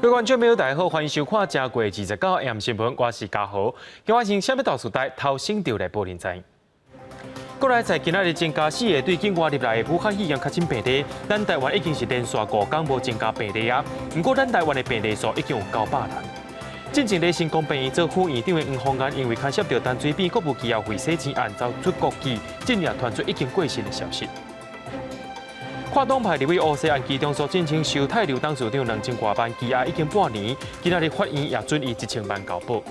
各位觀眾朋友，大家好，歡迎收看《正月29 AM 新聞》，我是嘉豪。今晚先啥物大事代頭先調來報您知。國內在今仔日增加四个對境外入來的武漢肺炎確診病例，咱台灣已經是連續5工無增加病例啊。毋過咱台灣的病例數已經有900人。進前咧成功病院做副院長的黃鳳彥，因為牽涉著陳水扁國務機要費洗錢案遭出國記，進而傳出已經過身的消息。跨黨派立委吳錫案其中蘇震清收泰流董事長2000外萬，羈押已經半年，今仔日法院也准伊1000萬交保。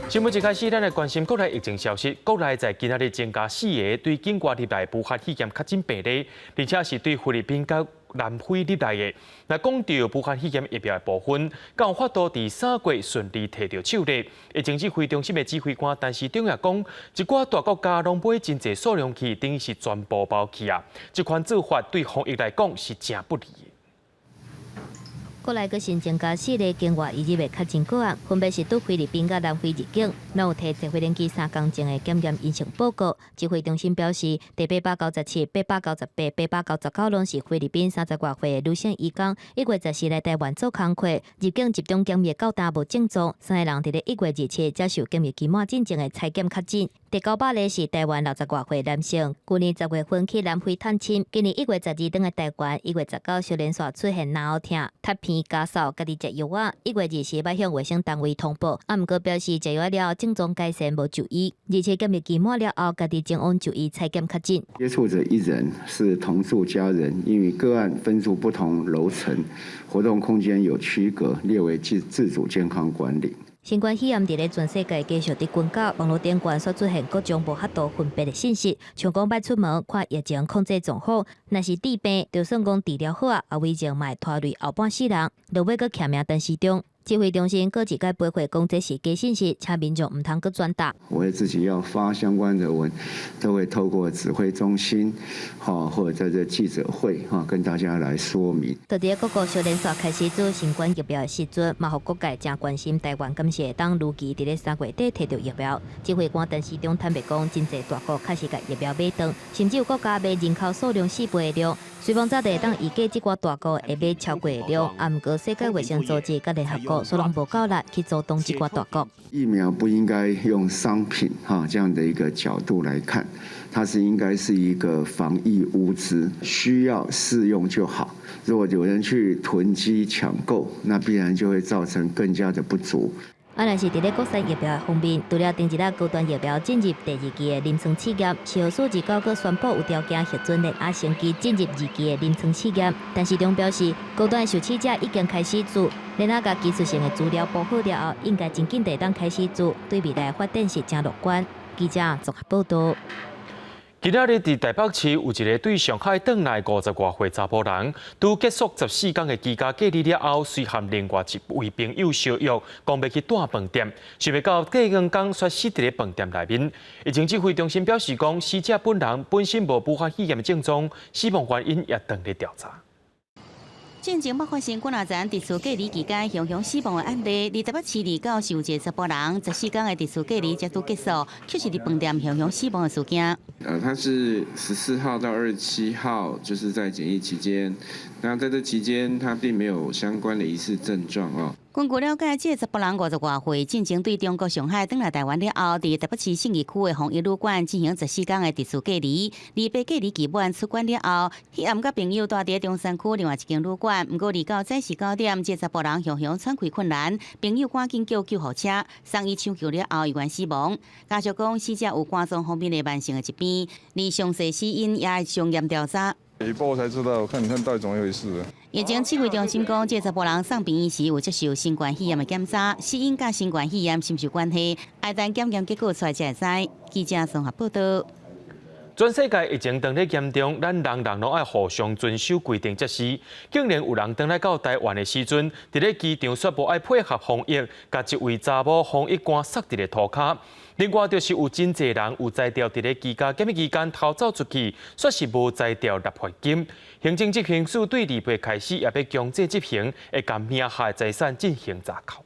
新聞一開始，咱來關心國內疫情消息。國內在今仔日增加四个對境外入來武漢肺炎確診病例，而且是對菲律賓佮南非入來的。若講著武漢肺炎疫苗的部分，敢有法度佇3月順利提著手咧？疫情指揮中心的指揮官陳時中也講，一寡大國家攏買真濟數量去，等於是全部包去啊！這款做法對防疫來講是誠不利的。國內閣新增加四个境外移入的確診個案，分別是對菲律賓佮南非入境，攏有提測血冷機3工前的檢驗陰性報告。指揮中心表示，第897、898、899攏是菲律賓30外歲的女性移工，1月14來台灣做工課，入境集中檢疫到今無症狀，三个人佇咧1月27接受檢疫期滿進前的採檢確診。第900个是台灣60外歲男性，舊年10月份去南非探親，今年1月12轉來台灣，1月19小連續出現咽喉疼、咳鼻咳嗽，家己食藥仔。1月24欲向衛生單位通報，啊，毋過表示食藥了後症狀改善，無就醫。而且檢疫期滿了後，家己前往就醫採檢確診。接觸者一人是同住家人，因為個案分住不同樓層，活動空間有區隔，列為自主健康管理。新冠肺炎佇咧全世界繼續佇滾攪，網路頂懸煞出現各種無法度分辨的信息，像講欲出門看疫情控制狀況，若是治病，就算講治療好啊，後遺症嘛會拖累後半世人。落尾閣簽名陳時中。指揮中心閣一擺回復講這是假信息，請民眾毋通閣轉達。我會自己要發相關的文，都會透過指揮中心，或者在這記者會，跟大家來說明。佇咧各國小連續開始做新冠疫苗的時陣，嘛予各界誠關心台灣敢是會當如期佇咧3月底提著疫苗。指揮官陳時中坦白講，真濟大國確實共疫苗買斷，甚至有國家買人口數量4倍的量。雖罔早就會當預計這寡大國會買超過的量，啊，毋過世界衛生組織佮聯合國煞攏無夠力去阻擋這寡大國。疫苗不應該用商品這樣的一個角度來看，它是應該是一個防疫物資，需要適用就好。如果有人去囤積搶購，那必然就會造成更加的不足。啊，若是佇咧國產疫苗的方面，除了頂一日高端疫苗進入第二期的臨床試驗，食藥署29閣宣布有條件核准聯亞生技進入二期的臨床試驗。陳時中表示，高端受試者已經開始做，聯亞共技術性的資料補好了後，應該真緊就會當開始做，對未來發展是誠樂觀。記者綜合報導。今仔日佇台北市有一个對上海轉來50外歲查埔人，拄結束14工的居家隔離了後，隨和另外一位朋友相約，講欲去蹛飯店，想袂到隔兩工煞死佇咧飯店內面。疫情指揮中心表示講，死者本人本身無武漢肺炎的症狀，死亡原因也當咧調查。進前捌發生幾若層特殊隔離期間雄雄死亡的案例，佇台北市29是有一個查埔人，14工的特殊隔離才拄結束，卻是佇飯店雄雄死亡的事件。他是14號到27號，就是在檢疫期間。那在這期間，他並沒有相關的疑似症狀哦。根據了解，這个查埔人50外歲，進前對中國上海轉來台灣了後，佇台北市信義區的防疫旅館進行14工的特殊隔離。28隔離期滿出關了後，彼暗佮朋友蹛佇中山區另外一間旅館。毋過29早時9點，這个查埔人雄雄喘氣困難，朋友趕緊叫救護車送醫搶救了後，意外死亡。家屬講，死者有肝臟方面的慢性的疾病，連詳細死因也會詳嚴調查。一報才知道，看你看到底怎麼一回事。疫情指揮中心講，這查埔人送病院時有接受新冠肺炎的檢查，死因佮新冠肺炎是毋是有關係？愛等檢驗結果出來才會知。記者綜合報道。全世界疫情當咧嚴重，咱人人攏愛互相遵守規定才是。竟然有人轉來到台灣的時陣，佇咧機場煞無愛配合防疫，共一位查某防疫官殺佇咧塗跤。另外，就是有真濟人有才調佇咧居家檢疫期間偷走出去，煞是無才調納罰金。行政執行署對禮拜開始也欲強制執行，會共名下財產進行查扣。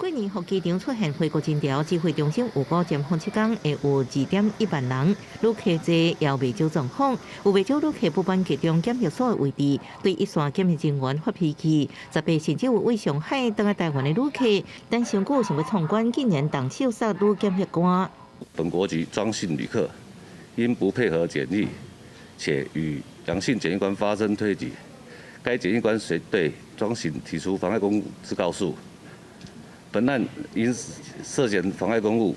過年予機場出現回國人潮，指揮中心預估尖峰7天會有2.1萬人，旅客濟也袂少狀況，有袂少旅客不滿集中檢疫所的位置，對一線檢疫人員發脾氣。18甚至有對上海轉來台灣的旅客，等傷久想欲闖關，竟然動手殺女檢疫官。本國籍莊姓旅客因不配合檢疫，且與楊姓檢疫官發生推擠，該檢疫官遂對莊姓提出妨礙公務之告訴。本案因涉嫌妨礙公務，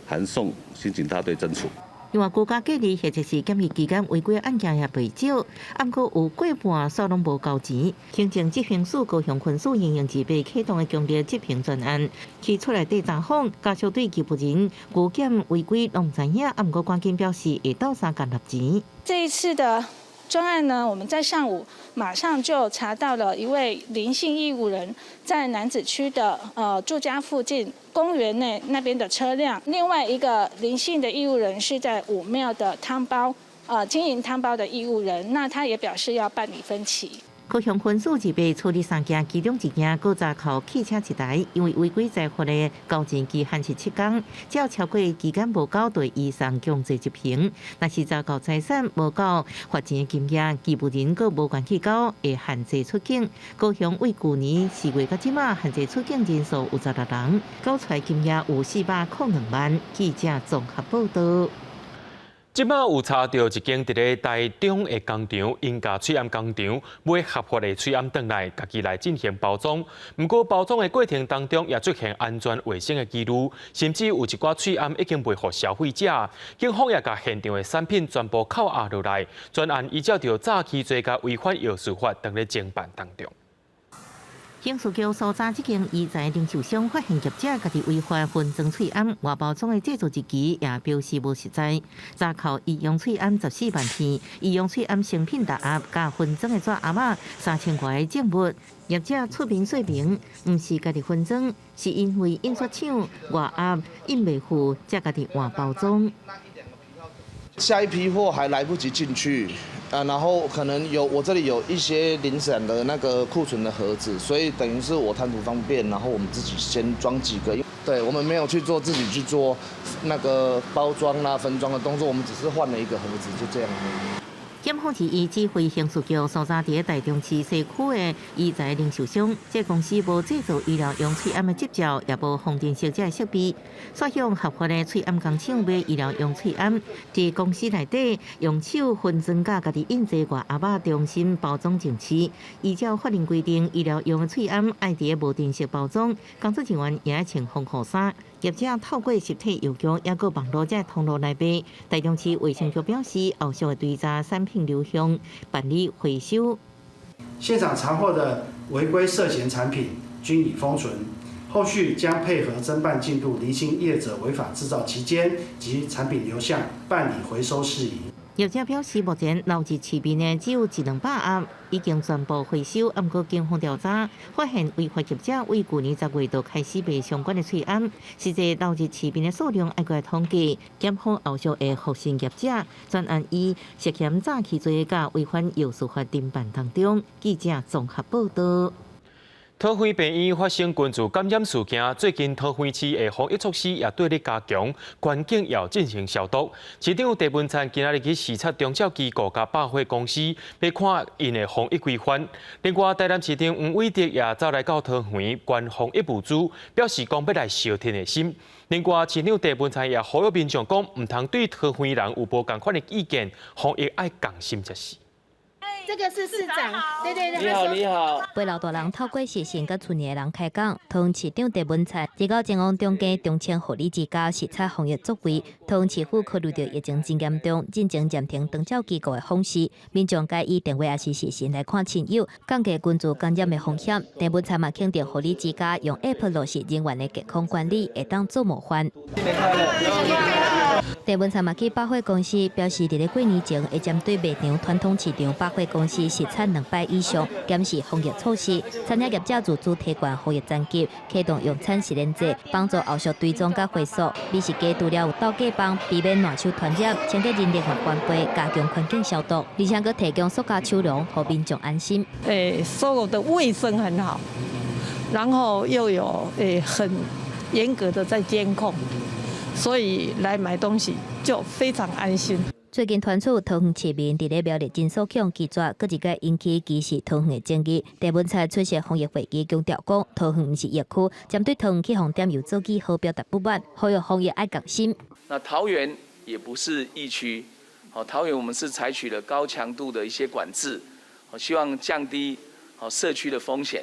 函送刑警大隊偵處。另外，居家隔離或者是檢疫期間違規案件也袂少，毋過有過半數攏無交錢。行政執行署高雄分署因應二八啟動的強力執行專案，提出來對查訪，家屬對義務人居檢違規攏毋知影，毋過趕緊表示會鬥相共納錢。這一次的專案呢，我們在上午馬上就查到了一位林姓義務人在楠梓區的住家附近公園內那邊的車輛，另外一個林姓的義務人是在武廟的湯包經營湯包的義務人，那他也表示要辦理分期。高雄分署二八處理三件，其中一件閣查扣汽車一台，因為違規載貨的交錢期限是7天，只要超過期間無交，就會移送強制執行。若是查扣財產無夠罰錢的金額，義務人閣無願去交，會限制出境。高雄為舊年4月到這馬限制出境人數有16人，交出來金額有402萬。記者綜合報道。這擺有查著一間佇咧台中的工廠，𪜶共喙罨工廠買合法的喙罨轉來，家己來進行包裝。毋過包裝的過程當中，也出現安全衛生的疑慮，甚至有一寡喙罨已經賣予消費者。警方也共現場的產品全部扣押落來，專案依照著詐欺罪佮違反藥事法，當咧偵辦當中。刑事局搜查這間醫材零售商，發現業者家己違法分裝喙罨外包裝的製造日期也標示無實在。查扣醫用喙罨14萬片，醫用喙罨成品6盒，佮分裝的紙盒仔3000外个證物。業者出面說明，毋是家己分裝，是因為印刷廠外盒印袂赴，才家己換包裝。下一批貨還來不及進去。啊，然後可能有我這裡有一些零散的那個庫存的盒子，所以等於是我貪圖方便，然後我們自己先裝幾個。對，我們沒有去做自己去做那個包裝啦、分裝的動作，我們只是換了一個盒子，就這樣。檢方是依指揮刑事局搜查佇台中市西區的醫材零售商，這公司無製造醫療用喙罨的執照，也無防塵設這設備，煞向合法的喙罨工廠買醫療用喙罨，佇公司內底用手分裝佮家己印製外盒仔重新包裝上市。依照法令規定，醫療用的喙罨愛佇無塵式包裝，工作人員也愛穿防護衫。業者透過實體郵局，抑閣網路這通路來賣。台中市衛生局表示，後續會追查產品流向，辦理回收。現場查獲的違規涉嫌產品均已封存，後續將配合偵辦進度，釐清業者違法製造期間及產品流向，辦理回收事宜。業者表示，目前流入市面的只有一兩百盒，已經全部回收。毋過警方調查發現，違法業者為舊年10月就開始賣相關的喙罨，實際流入市面的數量愛閣來統計。檢方後續會複訊業者，專案以涉嫌詐欺罪佮違反藥事法偵辦當中。記者綜合報道。桃園病院發生群聚感染事件，最近桃園市的防疫措施也對咧加強，環境也進行消毒。市長鄭文燦今仔日去視察長照機構佮百貨公司，欲看𪜶的防疫規範。另外，台南市長黃偉哲也走來到桃園捐防疫物資，表示講欲來相天的心。另外，市長鄭文燦也呼籲民眾講，毋通對桃園人有無仝款的意見，防疫愛仝心才是。這個是市長，對對對。你好，你好。背老大人透過視訊佮村裡的人開講，桃園市長鄭文燦，二九前往中家長青護理之家視察防疫作為，桃園市府考慮著疫情真嚴重，進前暫停長照機構的訪視，民眾改以電話抑是視訊來看親友，降低群聚感染的風險。鄭文燦嘛肯定護理之家用 App 落實人員的健康管理，會當做模範。鄭文燦嘛去百貨公司表示，佇咧過年前會針對賣場、傳統市場、百貨公司視察兩擺以上，檢視防疫措施。餐飲業者自主提懸防疫層級，啟動用餐實聯制，幫助後續追蹤佮回溯。美食街除了有鬥雞飯，避免爛手傳染，清潔人力嘛完備，加強環境消毒，而且閣提供塑膠手籠，予民眾安心。欸，所有的衛生很好，然後又有很嚴格的在監控，所以來買東西就非常安心。最近傳出桃園市民佇咧苗栗診所予拒絕，閣一擺引起歧視桃園的爭議。鄭文燦出席防疫會議，強調講桃園毋是疫區，針對桃園去予點油做記號表達不滿，呼籲防疫愛共心。那桃園也不是疫區，好，桃園我們是採取了高強度的一些管制，希望降低好社區的風險，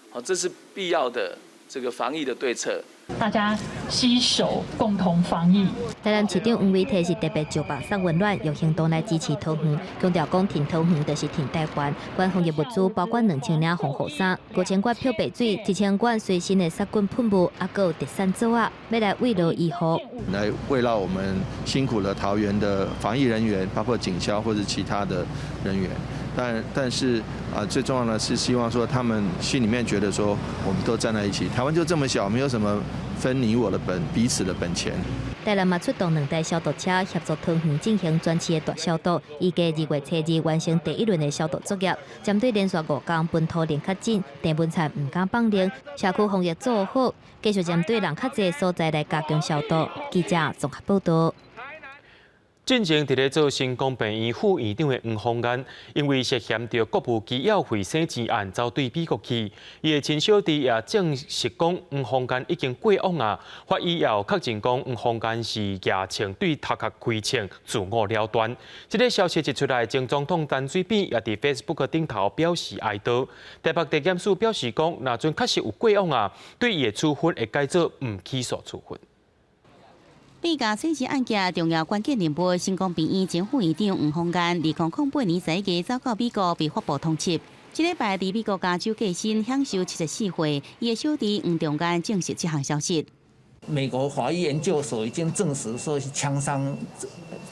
好，這是必要的這個防疫的對策。大家攜手共同防疫。台南市長黃偉哲是特別石肉送溫暖，用行動來支持桃園，強調講挺桃園就是挺台灣。捐防疫物資包括2000領防護衫、5000罐漂白水、1000罐隨身的殺菌噴霧，還有特產棗仔，欲來慰勞醫護。來慰勞我們辛苦了桃園的防疫人員，包括警消或者其他的人員。但是啊，最重要的是希望說他們心裡面覺得說，我們都站在一起。台灣就這麼小，沒有什麼分你我的本彼此的本錢。台南嘛出動兩台消毒車協助桃園進行全市的大消毒，預計2月初2完成第一輪的消毒作業。針對連續5天本土零確診，鄭文燦毋敢放任，社區防疫做好，繼續針對人較濟所在來加強消毒。記者綜合報道。進前佇咧做成功病院副院長的黃芳彥，因為涉嫌著國務機要費洗錢案，走對美國去。伊的親小弟也證實講，黃芳彥已經過往啊。法醫也有確認講，黃芳彥是舉槍對頭殼開槍自我了斷。這个消息一出來，前總統陳水扁也佇 Facebook 頂頭表示哀悼。台北地檢署表示講，若準確實有過往啊，對伊的處分會改做毋起訴處分。變假洗錢案件重要關鍵人物，成功病院前副院長黃芳彥，2008年11月走到美國被法部通緝。這禮拜佇美國加州過身，享壽74歲。伊的小弟黃仲元證實這項消息。美國法醫研究所已經證實說是槍傷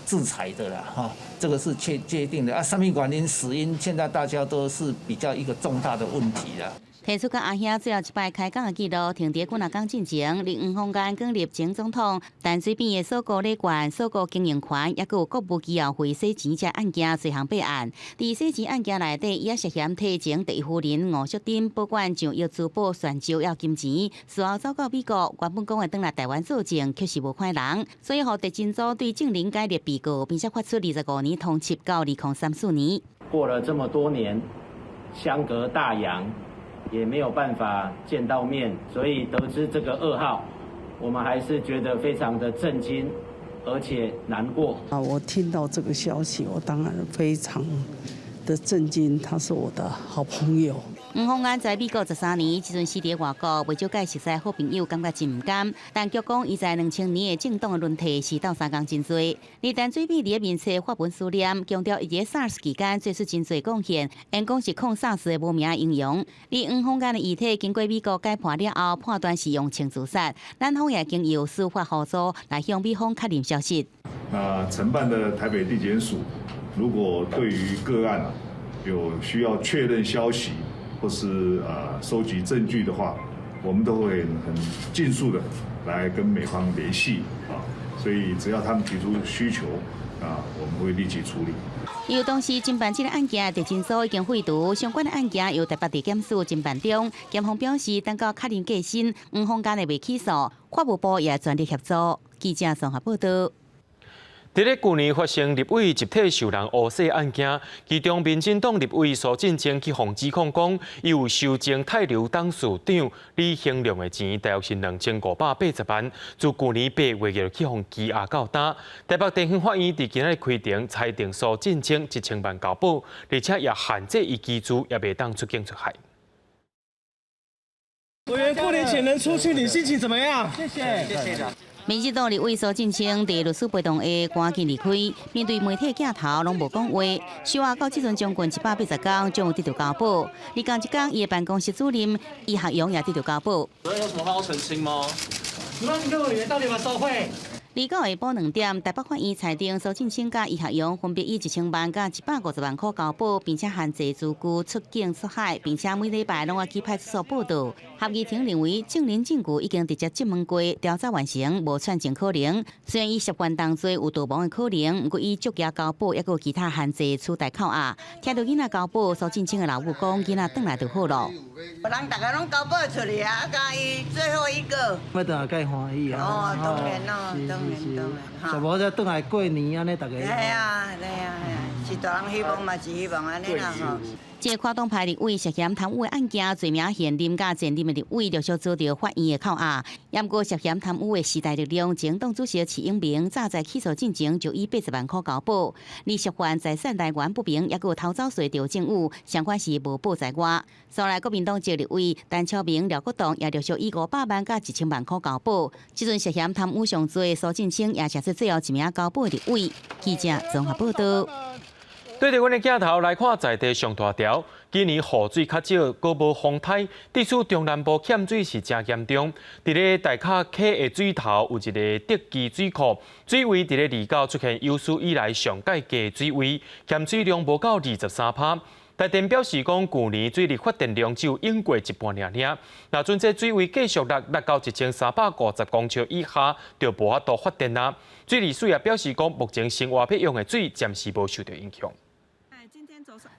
自裁的啦，哈，這個是確定的。啊，啥物原因死因，現在大家都是比較一個重大的問題啦。提出佮阿兄最後一擺開講的記錄，停佇幾若工進前，令黃芳彥捲入前總統陳水扁的鎖國禮券、鎖國經營權，抑閣有國務機要費洗錢這案件隨行備案。佇洗錢案件內底，伊也涉嫌提前第一夫人吳淑珍保管上億珠寶、懸石抑金錢，事後走到美國，原本講會轉來台灣作證，卻是無看人，所以予特偵組對證人改列被告，並且發出25年通緝到2034年。過了這麼多年，相隔大洋。也沒有辦法見到面，所以得知這個噩耗，我們還是覺得非常的震驚，而且難過。啊，我聽到這個消息，我當然非常的震驚。他是我的好朋友。黃芳彥在美國13年，這陣死佇外國，袂少佮熟似好朋友感覺真毋甘。但卻講，伊在2000年的政黨的輪替是鬥相共真濟。而陳水扁佇咧面冊發文思念，強調伊佇 SARS 期間做出真濟貢獻，因講是抗 SARS 的無名英雄。而黃芳彥的遺體經過美國解剖了後，判斷是用槍自殺。咱方也經由司法輔助來向美方確認消息。那承辦的台北地檢署，如果對於個案有需要確認消息，或是收集證據的話，我們都會很盡速的來跟美方聯繫啊，所以只要他們提出需求啊，我們會立即處理。由當時偵辦這个案件，地檢署已經廢除相關的案件，由台北地檢署偵辦中。檢方表示，等到確認過身，黃芳彥會袂起訴，法務部也全力協助。記者綜合報道。佇咧舊年發生立委集體受人烏洗案件，其中民進黨立委蘇進清去予指控講，伊有收贈泰流董事長李興龍的錢，大約是2580萬。自舊年8月就去予羈押到今。台北地方法院佇今仔日開庭裁定蘇進清1000萬交保，而且也限制伊居住，也袂當出境出海。委員過年前能出去，你心情怎麼樣？謝謝，謝謝。民進黨立委蘇進清佇律師陪同下趕緊離開，面對媒體鏡頭攏無講話。收押到這陣將近180天，終有得到交保。而仝一工，伊的辦公室主任易學勇也得到交保。有什麼話要澄清嗎？請問各位委員到底有沒有受賄？ 29下晡2點，台北法院裁定蘇進清佮余學陽分別以1000萬佮150萬箍交保，並且限制自由出境出海，並且每禮拜攏愛去派出所報到。合議庭認為證人證據已經直接質問過，調查完成，無串證可能。雖然伊涉犯重罪有逃亡的可能，毋過伊足額交保，抑閣有其他限制取代扣押。聽著囡仔交保，蘇進清的老母講：囡仔轉來就好囉。人逐家攏交保出去啊，佮伊最後一個。欲轉來較歡喜啊！哦，當然咯，當然當然。就無才轉來過年按呢，逐家。係啊，係啊，係啊，是大人希望嘛，是希望按呢啦吼。這個跨黨派立委涉嫌貪污的案件，罪名現任佮前任的立委陸續遭著法院的扣押。毋過涉嫌貪污的時代力量前黨主席徐永明，早在起訴進前就以80萬箍交保。而涉犯財產來源不明，抑閣有偷走稅的政務，相關是無保在外。所來國民黨籍立委陳超明、廖國棟也陸續以500萬佮1000萬箍交保。這陣涉嫌貪污上濟的蘇進清，也成做最後一名交保的立委。記者綜合報道。對著阮的鏡頭來看，在地上大條，今年雨水較少，閣無風颱，地處中南部欠水是誠嚴重。佇咧大崁溪的水頭有一个德基水庫，水位佇咧29出現有史以來上蓋低水位，鹹水量無夠23%。台電表示講，舊年水力發電量只有湧過一半爾爾。若準這水位繼續落落到1350公尺以下，就無法度發電啦。水利署也表示講，目前生活欲用的水暫時無受著影響。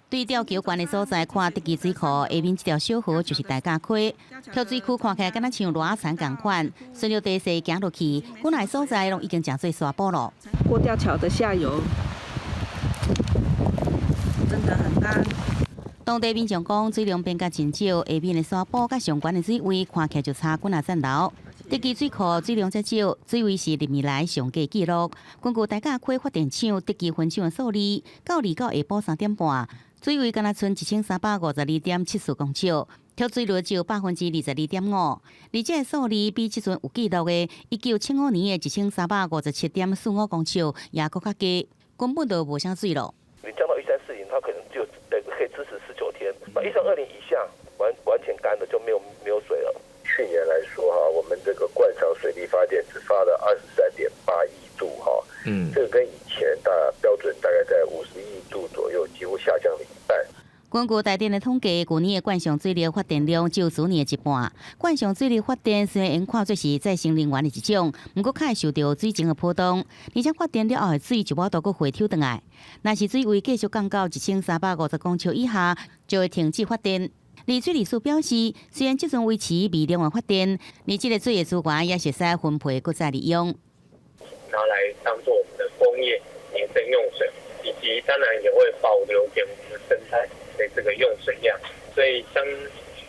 對吊橋懸的所在看德基水庫，下面這條小河就是大甲溪。蓄水區看起來敢若像蚵仔田仝款，順著地勢行落去，本來所在攏已經成做沙埔囉。過吊橋的下游真的很乾。當地民眾講，水量變甲真少，下面的沙埔佮上懸的水位看起來就差幾若層樓。德基水庫水量遮少，水位是歷年來上低紀錄。根據大甲溪發電廠德基分廠的數字，到29下晡3點半，水位敢若賰1352.74公尺，蓄水率只有22.5%。而這个數字比這陣有記錄的1975年的1357.45公尺也閣較低，根本就無啥水囉。你降到1340，它可能就可以支持19天。那1320以下完完全乾的就沒有水了。去年來說哈，我們這個慣常水力發電只發了23.8億度哈，這個跟以前大標準大概在50億度左右，幾乎下降了一半。根據台電的統計，舊年的慣常水力發電量只有去年的一半。慣常水力發電雖然看做是再生能源的一種，毋過較會受著水情的波動，而且發電了後的水就無法度閣回抽轉來。若是水位繼續降到1350公尺以下，就會停止發電。而水利署表示，雖然這陣維持微量的發電，而這个水的資源也是會使分配閣再利用，拿來當做我們的工業民生用水，以及當然也會保留給我們生態的這個用水量，所以相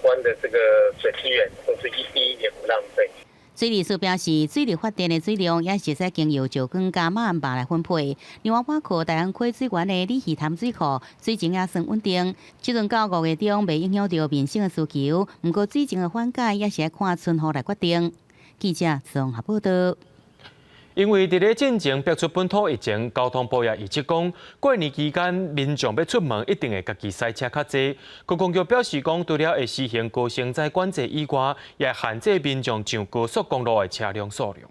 關的這個水資源都是一滴也不浪費。水利署表示，水力發電的水量也是會使經由石岡佮馬鞍壩來分配。另外，倚靠大安溪水源的鯉魚潭水庫水情也算穩定。這陣到5月中袂影響著民生的需求，毋過水情的緩解也是愛看春雨來決定。記者綜合報道。因為佇咧進前爆出本土疫情，交通部也預測講，過年期間民眾欲出門一定會家己駛車較濟。觀光局表示講，除了會實行高乘載管制以外，也限制民眾上高速公路的車輛數量。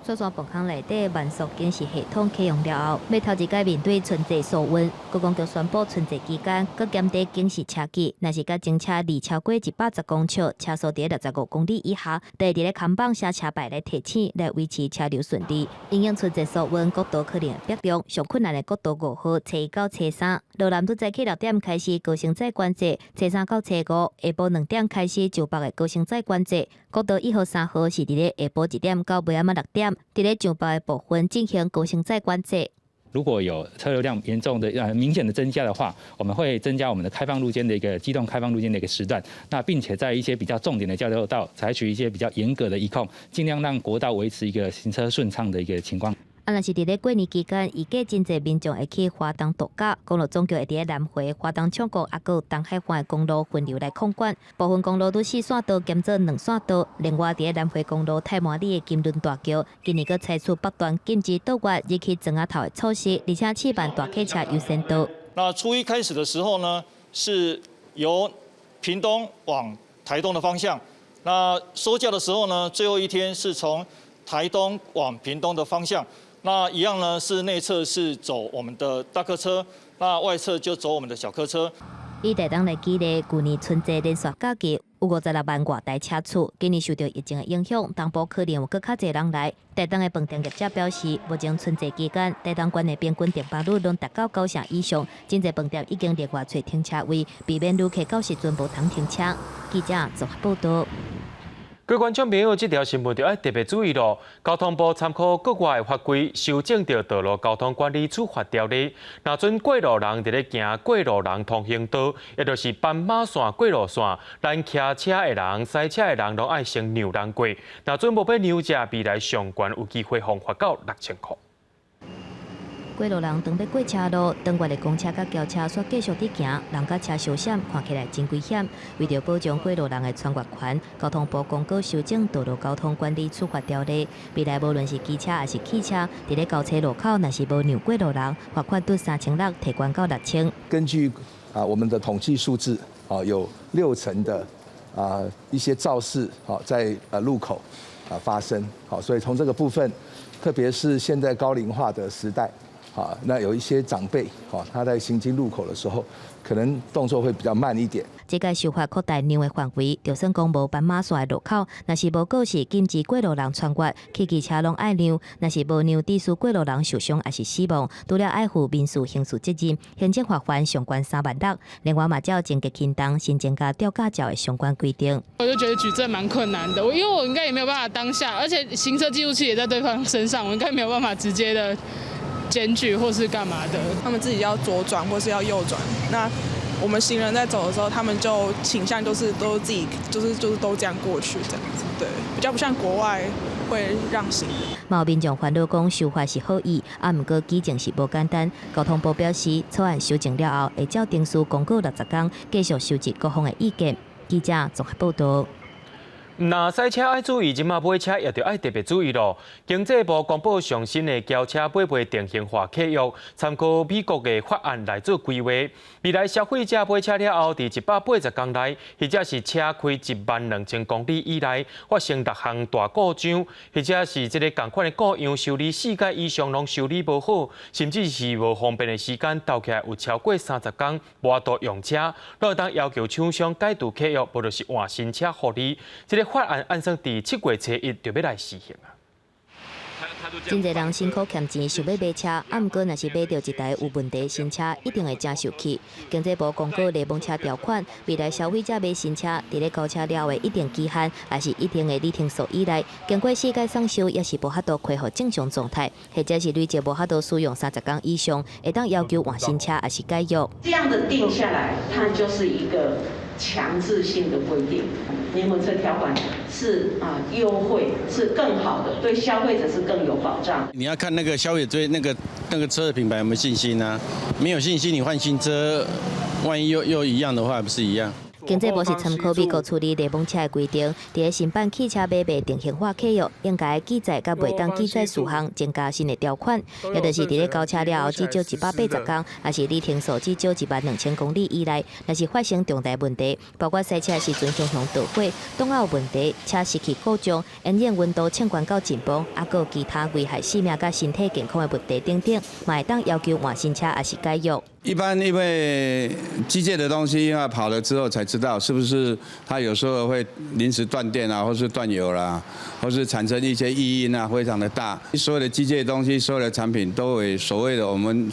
雪山磅空內底慢速監視系統啟用了後，欲頭一擺面對春節疏運，觀光局宣布春節期間，閣減低警示車距，若是共前車離超過110公尺，車速佇65公里以下，就會佇咧看板寫車牌來提醒，來維持車流順利。因應春節疏運，國道可能會逼量，上困難的國道5號、初一到初三，羅南拄早起6點開始高乘載管制，初三到初五下晡2點開始上北的高乘載管制。國道1號、3號是佇咧下晡1點到尾暗仔6點，佇咧上北的部分進行高乘載管制。如果有車流量嚴重的明顯的增加的話，我們會增加我們的開放路肩的一個機動開放路肩的一個時段。那並且在一些比較重點的交流道，採取一些比較嚴格的一控，盡量讓國道維持一個行車順暢的一個情況。啊，若是佇咧過年期間，預計真濟民眾會去花東度假，公路總局會佇咧南迴、花東唱國，抑閣有東海岸的公路分流來控管，部分公路拄四線道減做兩線道。另外，佇咧南迴公路太麻里的金崙大橋，今年閣採取北段禁止倒彎入去庄仔頭的措施，而且試辦大客車優先道。那初一開始的時候呢，是由屏東往台東的方向。那收假的時候呢，最後一天是從台東往屏東的方向。那一樣呢，是內側是走我們的大客車，那外側就走我們的小客車。以台東來舉例，舊年春節連續假期有56萬外台車次，今年受著疫情的影響，東部可能有閣較濟人來。台東的飯店業者表示，目前春節期間，台東縣的平均訂房率攏達到9成以上，真濟飯店已經另外揣停車位，避免旅客到時陣無通停車。記者綜合報導。各位觀眾朋友，這條新聞就愛特別注意囉。交通部參考國外的法規，修正著道路交通管理處罰條例。若準過路人佇咧行過路人通行道，也就是斑馬線過路線，咱騎車的人、駛車的人攏愛先讓人過。若準無欲讓者，未來上懸有機會予罰到6000箍。過路人當欲過車路，當月的公車佮轎車煞繼續佇行，人佮車相閃，看起來真危險。為著保障過路人的穿越權，交通部公告修正道路交通管理處罰條例。未來無論是機車抑是汽車，佇咧交叉路口，若是無讓過路人，罰款對3600提懸到6000。根據我們的統計數字，有6成的一些肇事在路口發生，好，所以從這個部分，特別是現在高齡化的時代。那有一些長輩，他在行經路口的時候，可能動作會比較慢一點。這個修法擴大讓的範圍，就算講無斑馬線的路口，若是無告示禁止過路人穿越，汽機車攏愛讓；若是無讓，致使過路人受傷抑是死亡，除了愛負民事、刑事責任，行政罰鍰上懸3萬6。另外嘛，照情節輕重，新增加吊駕照的相關規定。我就覺得舉證蠻困難的，我因為我應該也沒有辦法當下，而且行車記錄器也在對方身上，我應該沒有辦法直接的檢舉或是幹嘛的。他們自己要左轉或是要右轉，那我們行人在走的時候，他們就傾向就是都自己就是都這樣過去這樣子，對，比較不像國外會讓行人。嘛有民眾煩惱講修法是好意，毋過舉證是無簡單。交通部表示，草案修正了後，會照程序公告60天，繼續收集各方的意見。記者綜合報導。若駛車愛注意，這馬買車也著愛特別注意囉。經濟部公布上新的轎車買賣定型化契約，參考美國的法案來做規劃。未來消費者買車了後，佇180天內，或者是車開1萬2千公里以內，發生六項大故障，或者是這个仝款的故樣修理四擺以上攏修理無好，甚至是無方便的時間沓起來有超過30天，無法度用車，攏會當要求廠商解除契約，無就是換新車予你。這个法案按算佇7月初1就欲來施行啊。真濟人辛苦儉錢想欲買車，毋過若是買著一台有問題新車，一定會誠受氣。經濟部公告聯盟車條款，未來消費者買新車，佇咧交車了的一定期限，抑是一定的里程數以內，經過四擺送修，抑是無法度恢復正常狀態，或者是累積無法度使用30天以上，會當要求換新車，抑是解約。這樣的定下來，它就是一個強制性的規定。聯盟車條款是優惠，是更好的，對消費者是更有保障。你要看那個消費者對那個車的品牌有沒有信心啊？沒有信心，你換新車，萬一又一樣的話，不是一樣？經濟部是參考美國處理聯盟車的規定，佇咧新版汽車買賣定型化契約，應該記載佮袂當記載事項，增加新的條款，也就是佇咧交車了後至少180天，抑是里程數至少1萬2千公里以內，若是發生重大問題，包括駛車時陣雄雄導火、擋仔有問題、車失去故障、引擎溫度升懸到緊繃，抑閣有其他危害生命佮身體健康的問題等等，嘛會當要求換新車抑是解約。一般因為機械的東西，因為跑了之後才知道是不是它有時候會臨時斷電啊，或是斷油啦，或是產生一些異音啊，非常的大。所有的機械東西，所有的產品都會所謂的我們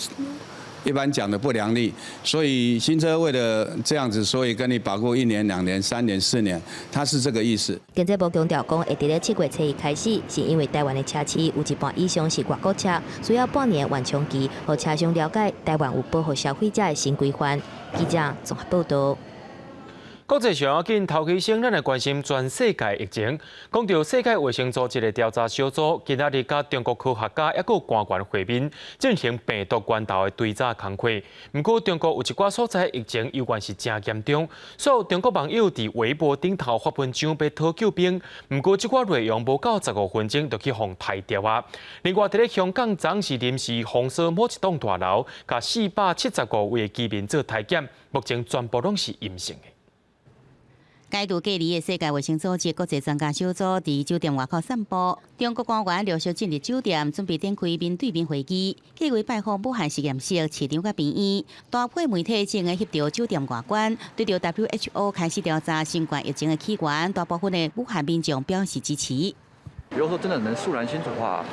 一般講的不良率。所以新車為了這樣子，所以跟你保固一年、2年、3年、4年，它是這個意思。經濟部強調講，會佇咧7月初1開始，是因為台灣的車市有一半以上是外國車，需要半年緩衝期，予車商了解台灣有保護消費者的新規範。記者綜合報導。國際上要緊，頭起先，咱來關心全世界疫情。講著世界衛生組織的調查小組，今仔日佮中國科學家抑閣官員會面，進行病毒源頭的追查工課。毋過，中國有一寡所在疫情猶原是誠嚴重，所以中國網友佇微博頂頭發文章欲討救兵。毋過，這寡內容無夠15分鐘就去予刣掉啊。另外，佇咧香港，昨是臨時封鎖某一棟大樓，共475位居民做篩檢，目前全部攏是陰性的。解除隔離的世界衛生組織國際專家小組佇酒店外口散步，中國官員陸續進入酒店，準備展開面對面會議，計劃拜訪武漢實驗室、市場佮病院。大批媒體正咧翕著酒店外觀，對著 WHO 開始調查新冠疫情的起源，大部分的武漢民眾表示支持。如果說真的能溯源清楚的話，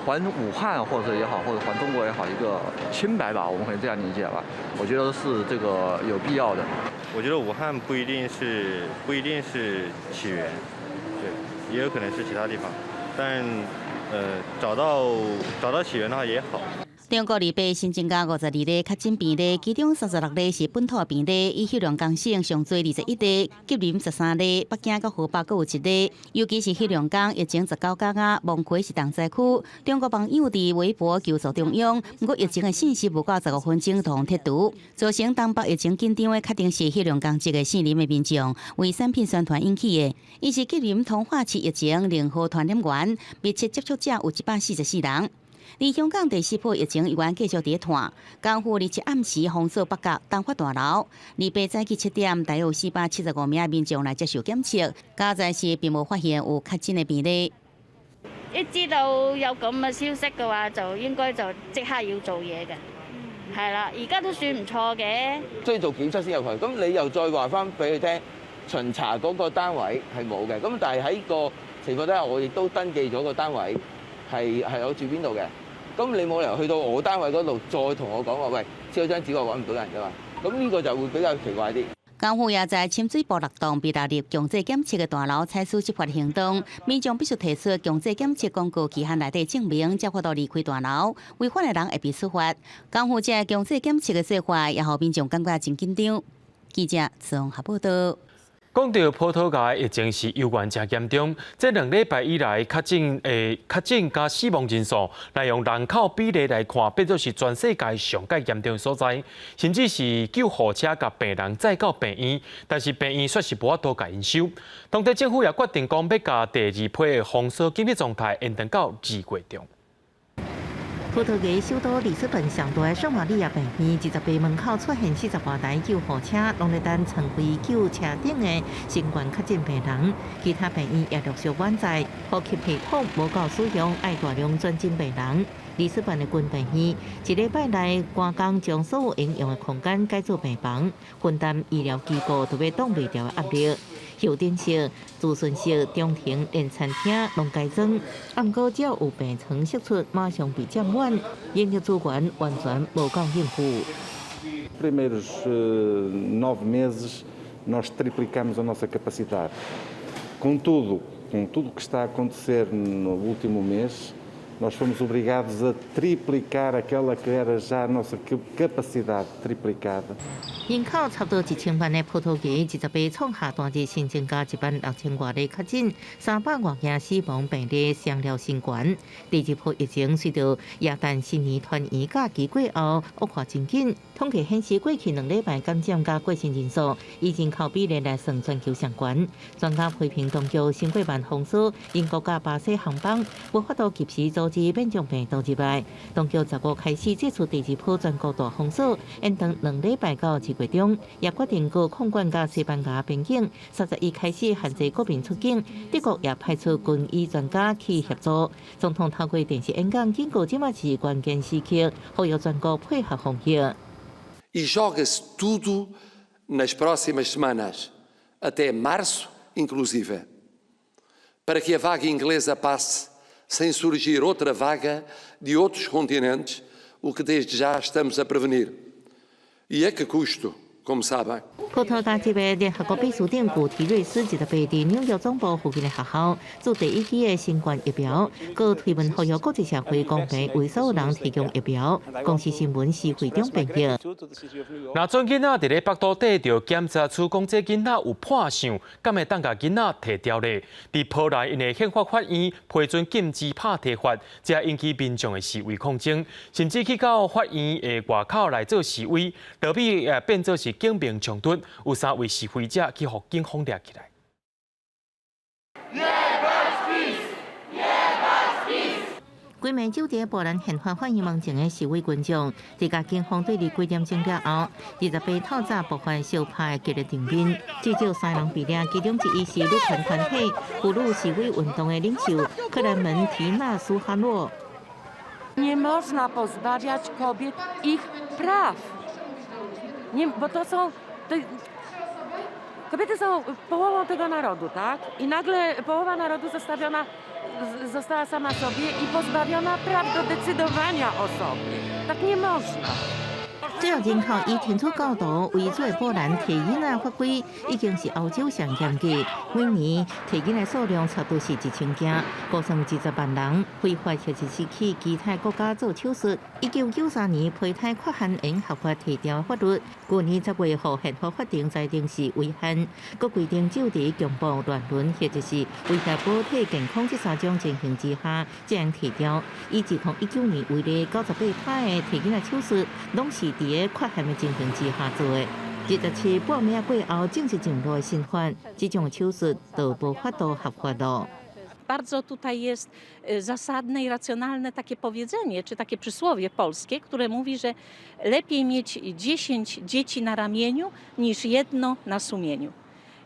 還武漢或者也好，或者還中國也好，一個清白吧，我們可以這樣理解吧。我覺得是這個有必要的。我覺得武漢不一定是起源，對，也有可能是其他地方，但找到起源的話也好。中國禮拜新增加52例確診病例，其中36例是本土病例，以黑龍江省上濟21例，吉林13例，北京佮河北各有一例。尤其是黑龍江疫情19工仔，望奎是重災區。中國網友佇微博求助中央，毋過疫情的信息無夠15分鐘就予剔除，造成東北疫情緊張的，確定是黑龍江籍的姓林的民眾，為產品宣傳引起的。伊是吉林通化市疫情零號傳染源，密切接觸者有144人。而香港第四波疫情依然繼續佇湠，港府27暗時封鎖北角東發大樓，28早起7點，大約有475名民眾來接受檢測，佳哉是並無發現有確診的病例。一知道有咁嘅消息嘅話，就應該就即刻要做嘢嘅，係啦，而家都算唔錯嘅。所以做檢測先入去，咁你又再話翻俾佢聽，巡查嗰個單位係冇嘅，咁但係喺個情況底下，我亦都登記咗個單位係我住邊度嘅。咁你冇理由去到我單位嗰度再同我講話，喂，簽咗張紙我揾唔到人㗎嘛？咁呢個就會比較奇怪啲。港府也在深水埗六棟被納入強制檢測的大樓採取執法行動，民眾必須提出強制檢測公告期限內底證明，才有法度離開大樓，違反的人會被處罰。港府這強制檢測的做法，也予民眾感覺真緊張。記者綜合報道。講到葡萄牙疫情是猶原誠嚴重，這2禮拜以來確診佮死亡人數，來用人口比例來看，變做是全世界上蓋嚴重的所在，甚至是救護車共病人載到病院，但是病院卻是無法度共𪜶收。當地政府也決定講，欲共第二批的封鎖緊急狀態延長到2月中。葡萄牙首都里斯本上大的聖瑪利亞病院，28門口出現40外台救護車，攏咧等乘飛救車頂的新冠確診病人。其他病院也陸續滿載，呼吸系統無夠使用，愛大量轉診病人。里斯本的郡病院一禮拜內，趕工將所有應用的空間改做病房，分擔醫療機構都欲擋袂牢的壓力。候診室、諮詢室、中庭連餐廳攏改裝，毋過只要有病床釋出，馬上被佔滿，醫療資源完全無夠應付。 Primeiros 9 meses nós triplicamos a nossa capacidade. Contudo, com tudo o que está a acontecer no último mês, nós fomos obrigados a triplicar aquela que era já a nossa capacidade triplicada. 人口差不多1000萬的葡萄牙，28創下單日新增加1萬6千外例確診，300外件死亡病例雙了新高。第二波疫情隨著耶誕新年團圓假期過後惡化真緊。統計顯示，過去2禮拜感染佮過身人數以人口比例來算全球上懸。專家批評當局先過慢封鎖英國佮巴西航班，無法度及時阻止變種病毒入來。當局15開始祭出第二波全國大封鎖，延長2禮拜到2月中，也決定閣控管佮西班牙邊境，31開始限制國民出境。德國也派出軍醫專家去協助。總統透過電視演講警告，這馬是關鍵時刻，呼籲全國配合防疫。 E joga-se tudo nas próximas semanas, até março inclusive, para que a vaga inglesa passe sem surgir outra vaga de outros continentes, o que desde já estamos a prevenir. E a que custo, como sabem. 葡萄牙籍的聯合國秘書長古提瑞斯28佇紐約總部附近的學校注第一劑的新冠疫苗，閣推文呼籲國際社會公平為所有人提供疫苗。公視新聞施會長編譯。若準囡仔佇咧腹肚底著檢查出講這囡仔有破相，敢會當共囡仔提掉咧？佇波蘭𪜶的憲法法院批准禁止拍體罰，這引起民眾的示威抗爭，甚至去到法院的外口來做示威，落尾也變做是警民衝突，有三位示威者去予警方掠起來。幾名駐佇波蘭憲法法院門前的示威群眾，佇共警方對峙幾點鐘了後，28透早爆發相拍的激烈場面，至少三人被掠，其中之一是女權團體婦女示威運動的領袖克萊門提娜蘇哈洛。 Nie można pozbawiać kobiet ich praw. Nie, bo to są. To, kobiety są połową tego narodu, tak? I nagle połowa narodu zostawiona została sama sobie i pozbawiona praw do decydowania o sobie. Tak nie można. 主要人口以天主教徒為主的波蘭提囡仔法規已經是歐洲上嚴格，每年提囡仔數量差不多是1000件，估算20萬人非法或者是去其他國家做手術。1993年胚胎缺陷會合法提調法律，去年10月予憲法法庭裁定是違憲，閣規定只有佇強暴、亂倫或者是威脅母體健康這三種情形之下，才會提調。以2019年為例，98%的提囡仔手術攏是佇個缺陷的情形之下做的。27半暝過後正式上路的新法，這種手術就無法度合法咯。 Bardzo tutaj jest zasadne i racjonalne takie powiedzenie, czy takie przysłowie polskie, które mówi, że lepiej mieć 10 dzieci na ramieniu niż jedno na sumieniu.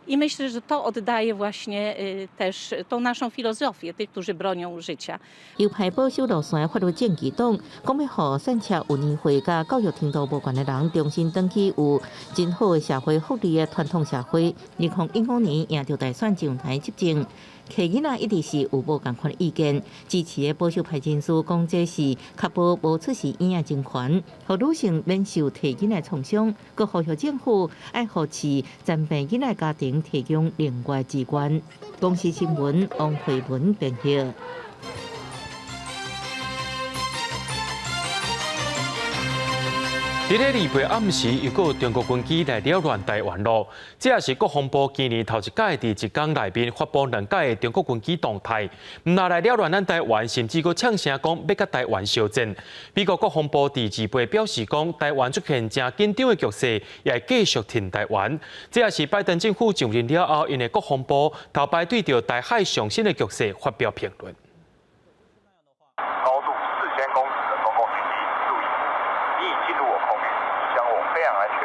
I myślę, że to oddaje właśnie też tą naszą filozofię tych, którzy bronią życia. 右派保守路線的法律正義黨講欲予散赤有年歲佮教育程度無懸的人重新轉去有真好的社會福利的傳統社會。2015年贏著大選上台執政，提囡仔一直是有無仝款的意見，支持的保守派人士講這是確保無出世嬰仔人權，予女性免受提囡仔創傷，閣呼籲政府愛予飼殘病囡仔家庭提供另外資源。公視新聞王慧文編譯。佇咧28暗時，又閣有中國軍機來擾亂台灣囉。這也是國防部今年頭一擺佇一工內面發布兩擺的中國軍機動態，毋但來擾亂咱台灣，甚至閣嗆聲講欲佮台灣相戰。美國國防部佇28表示講，台灣出現誠緊張的局勢，也會繼續挺台灣。這也是拜登政府上任了後，𪜶的國防部頭擺對著台海上新的局勢發表評論。高度4000公尺的中共軍機，注意，你已進入我空域，影響我飛航安全，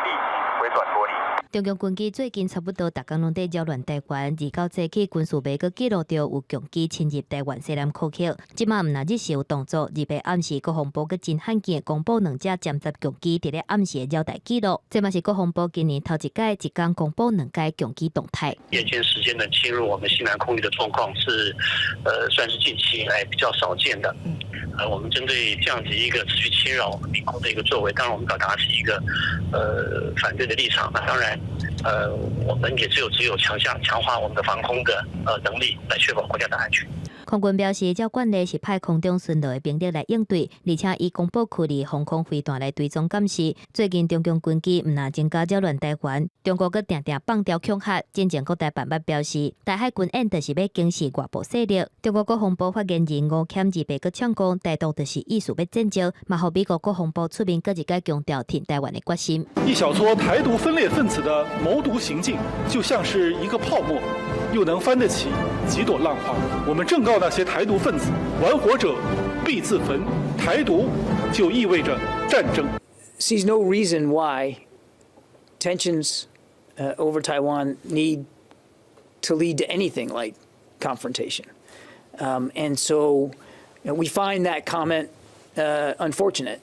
立即回轉脫離。中共軍機最近差不多逐工攏佇擾亂台灣，二九早起軍事迷閣記錄著有共機侵入台灣西南空域。這馬毋但日時有動作，28暗時國防部閣真罕見公布兩隻偵察共機佇咧暗時的繞台記錄。這嘛是國防部今年頭一擺一工公布兩擺共機動態。夜間時間的侵入我們西南空域的狀況是，算是近期來比較少見的。我們針對這樣子一個持續侵擾領空的一個作為，當然我們表達是一個，反對的立場。那當然，我們也只有強化我們的防空的能力，來確保國家的安全。空軍表示，照慣例是派空中巡邏的兵力來應對，而且以廣播區裡防空飛彈來追蹤監視。最近中共軍機毋但增加擾亂台灣，中國閣定定放調恐嚇。進前國台辦捌表示，台海軍演就是欲監視外部勢力。中國國防部發言人吳鏊28閣嗆講，台獨就是意思欲戰爭，嘛予美國國防部出面閣一擺強調挺台灣的決心。一小撮台獨分裂分子的謀獨行徑，就像是一個泡沫，又能翻得起幾朵浪花。我們正告那些台獨分子，玩火者必自焚，台獨就意味着戰爭。 Sees no reason why tensions over Taiwan need to lead to anything like confrontation. And so we find that comment unfortunate.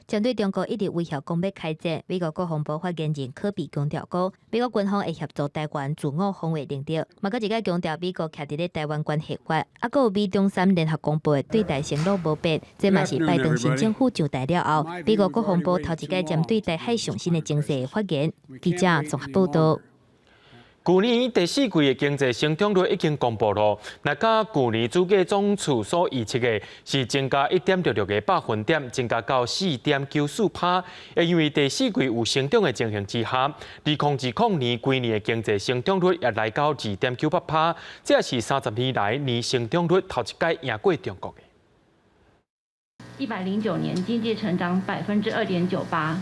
針對中國一直威脅講欲開戰，美國國防部發言人柯比強調講，美國軍方會協助台灣自我防衛能力，嘛閣一擺強調美國徛佇咧台灣關係法，啊，閣有美中三聯合公報的對台承諾無變，這嘛是拜登新政府上台了後，美國國防部頭一擺針對台海上新的情勢的發言。記者綜合報導。舊年第四季的經濟成長率已經公布囉，若佮舊年主計總處所預測的是增加1.66個百分點，增加到4.94%。因為第四季有成長的情形之下，2020年規年的經濟成長率也來到2.98%，這也是30年來年成長率頭一擺贏過中國的。 109年經濟成長2.98%，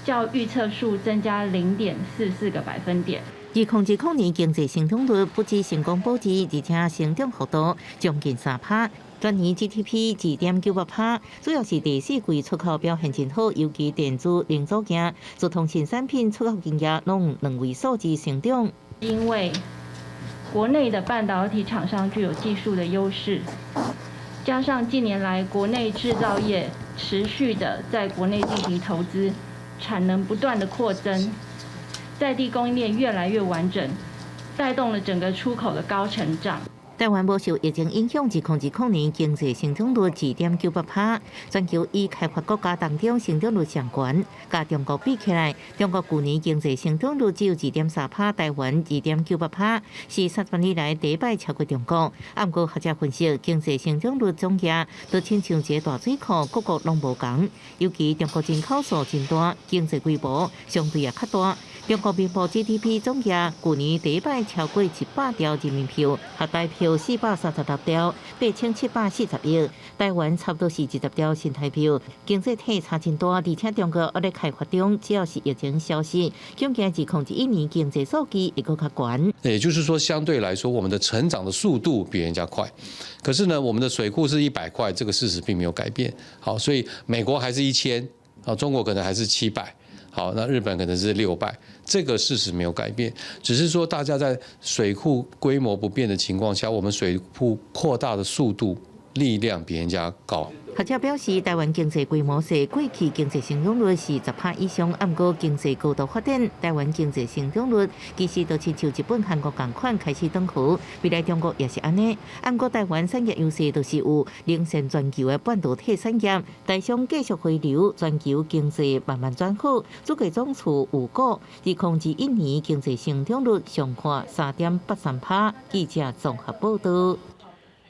較預測數增加0.44個百分點。2020年經濟成長率不止成功保持，而且成長幅度將近3%。全年 GDP 2.98趴，主要是第四季出口表現真好，尤其電子零組件、資通訊產品出口金額攏有兩位數字成長。因為國內的半導體廠商具有技術的優勢，加上近年來國內製造業持續的在國內進行投資，產能不斷的擴增，在地供應鏈越來越完整，帶動了整個出口的高成長。台灣無受疫情影響，2020年經濟成長率2.98趴，全球已開發國家當中成長率上懸。佮中國比起來，中國舊年經濟成長率只有2.3趴，台灣2.98趴，是30年來第一擺超過中國。毋過學者分析，經濟成長率總額都親像一個大水庫，各國攏無仝。尤其中國人口數真大，經濟規模相對也較大。中國名目 GDP 總額舊年第一擺超過100兆人民幣，合台幣436兆8740億，台灣差不多是20兆新台幣，經濟體差真大，而且中國猶咧開發中，只要是疫情消失，恐驚2021年經濟數據會閣較懸。也就是說，相對來說，我們的成長的速度比人家快，可是呢，我們的水庫是100塊，這個事實並沒有改變。好，所以美國還是1000，啊，中國可能還是700。好，那日本可能是600，這個事實沒有改變，只是說大家在水庫規模不變的情況下，我們水庫擴大的速度、力量比人家高。學者表示，台灣經濟規模細，過去經濟成長率是10趴以上，毋過經濟高度發展，台灣經濟成長率其實就親像日本、韓國仝款開始轉好，未來中國也是按呢。毋過台灣產業優勢就是有領先全球的半導體產業，台商繼續回流，全球經濟慢慢轉好，主計總處預估，2021年經濟成長率上看3.83趴。記者綜合報道。